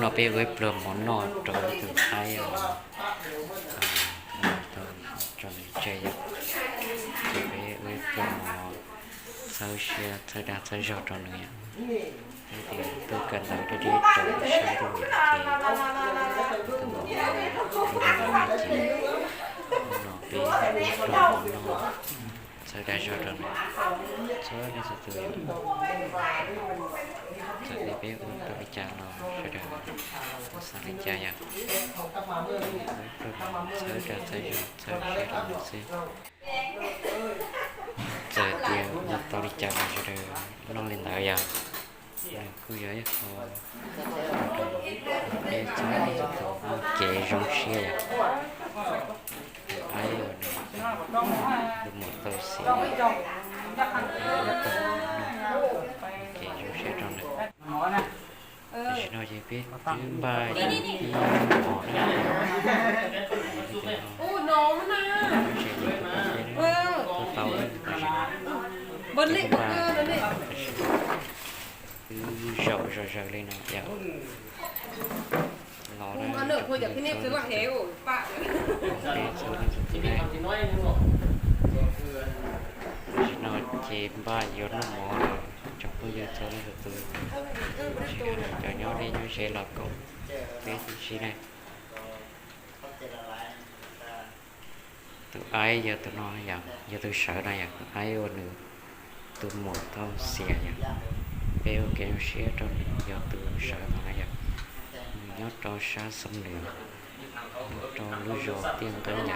No peb ua ib pluag mov noj rau ib tug qaib os, tau tso nws tseg yom. Ces peb ua ib pluag mov txhawb siab txhawb dag txhawb zog rau nws yom. Tias tuaj kawm ntawv deb deb rau sab ntuj yom, ces tus mov no, ces hnub no peb ua ib pluag mov noj txhawb dag zog rau nws. Txhua leej txhua tus yom, txawm tias peb ua tau li cas los sawv daws txhob xav li cas yom. Ua ib pluag mov txhawb dag txhawb zog txhawb siab rau nws xwb. Txawm tias ua tau li cas los sawv daws noj li ntawd yom. Nws kuj yog ib qho ua rau peb txhua leej txhua tus muaj kev zoo siab yom. Tus qaib uas nws tus muam tau xiam, ua tau noj, kev zoo siab rau nws. Tam sim no ces peb twb npaj ib mov na, ib tug no, tab sis tus pom peb tua tau na, tam sim no peb npaj, tam sim no twb zaum zog zaws li no yom. Los na, peb txhua leej txhua tus na. Tam sim no ces npaj yuav noj mov lawm, tsoom phooj ywg txhua leej txhua tus, tsis hais cov nyob deb nyob ze los koom peb tib si na. Tus aib yog tus no yom, yog tus sawv no yom, tus aib uas nws tus muam tau xiam yom. Peb ua kev zoo siab rau nws yog tus sawv ntawd na yom. Nws nyob rau sab Xeev Lwm, nyob rau lub zos Tiaj Nqeeb yom, zos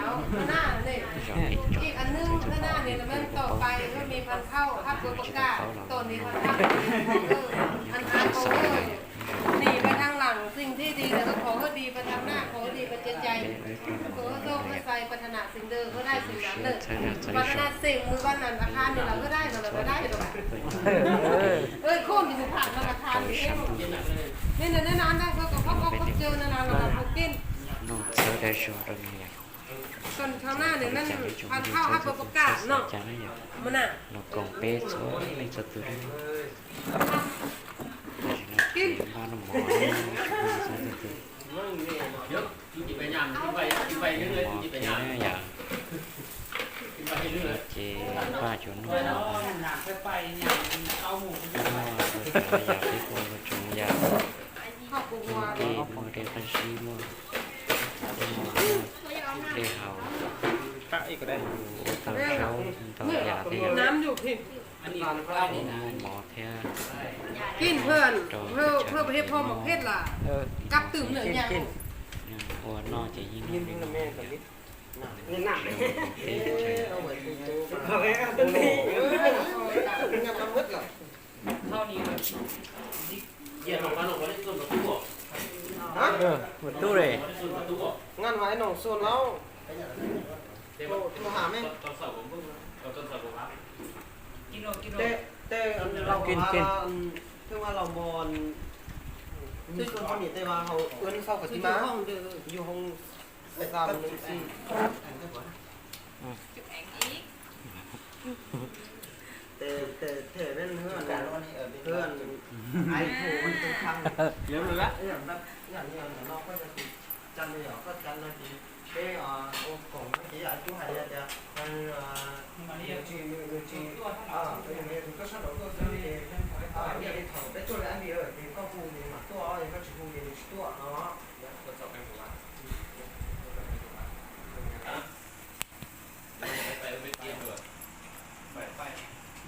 es tsoom phooj ywg txhua tus nej kuj paub thiab, tsis tau paub los nyob rau sab Xeev Lwm yom. สิ่งที่ดีแล้วก็ขอให้ดีไปทางหน้า ขอให้ดีไปเจอใจ ขอให้โชคให้ชัย ปรารถนาสิ่งใดก็ได้สิ่งนั้นเลย ปรารถนาสิ่งมือวันนั้นอาคารนี่เราก็ได้เราก็ได้ เอ้ยคนที่ผ่านธนาคารนี่ นี่นะแน่นอนได้ เพื่อกับครอบครัวครอบเจอนะนะเราก็กิน ก่อนข้างหน้าเนี่ยมันทานข้าวให้ประกาศเนาะ มันน่ะ Los koom peb txhua leej txhua tus na. Tam sim no ces npaj noj mov, noj mov thiab yom. Tam sim no ces npaj cov noj mov, muaj ua tsaug yam, peb kuj ua tsaug yam, muaj dej, muaj dej qab zib, muaj dej haus, ua tau zaub ntau yam thiab yom. Muaj mov thiab rau teb chaws no, ua noj ces yeej noj li no yom. Teb chaws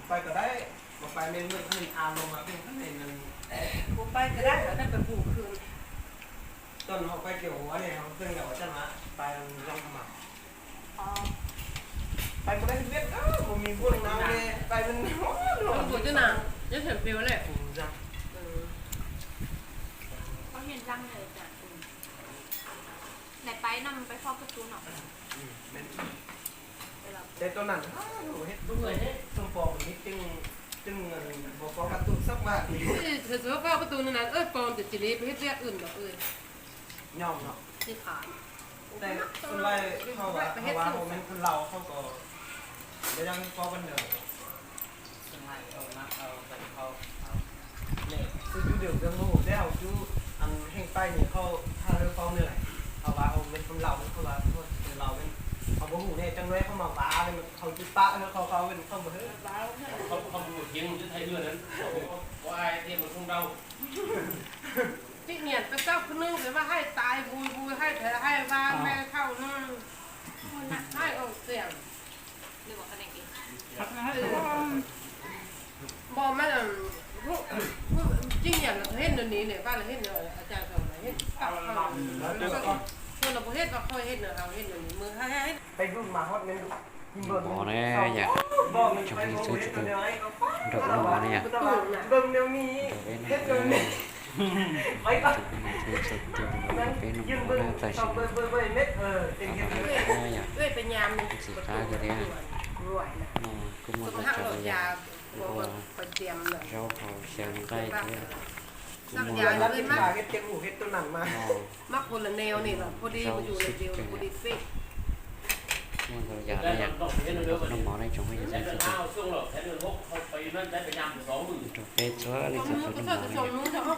Pais kom dab, mas pais me me, pais me me, kuv pais kom dab, pais pais pum khwm. Tuaj no pais kiag huv ne, ho pheej yam ua txaj mas pais zoo mas. Pais mus dab viab, mus mis npuaj nau ne, pais me no. Ua cov na, giới thiệu phiếu lệ. Này, pais năm pais kho kub tu nọ. Ces tuaj nag, tus pom kuv nib ceeb, ceeb npog koj kab tug xab mas. Tus koj kab tug nag, pom tus cia li peb thiaj wm nrog wb. Nyob no. Tej xub laij thauj hauv vaj hauv meej laus thauj kom lawv yog pob kab ntawd. Tôi chú Đường Dân Hùng thế hầu chú ăn hẹn tay nhỉ không, tha hơi phong nữa này. Hầu bà hầu mệt không lầu không là thôi, từ lầu bên. Hầu bố hủ này trong đấy không mà bà bên hầu chú pá hơi không không bên không mà hơi. Không, không một tiếng chứ thay mưa đấy. Có ai thêm mà không đau. Trách nhiệm với các nước người mà hay tài vui vui hay thế hay và mẹ thâu nó hay ông tiền. Bo mas tsis nyiam lawv qhov hej nws nim, nim vaj lawv hej nws, a cas thaum lawv hej tau, thaum lawv pom hej tau qhov hej nws, hej nws nim mus hej hej. Bos ne yom, tsoom phooj ywg txhua txhua tus, nrog kuv noj mov ne yom, nrog peb noj mov ne, tsoom phooj ywg txhua txhua tus, nrog peb noj mov ne, tam sim no tab tom noj qab yom, txiv qab tiag tiag, noj kuj muaj tau tsam li yom, ua zaub hauv xyaw nqaij thiab, kuj muaj zaub xwb, muaj ntau yam ne yom, nrog kuv noj mov ne tsoom phooj ywg txhua txhua tus, nrog peb txhua leej txhua tus noj mov ne yom.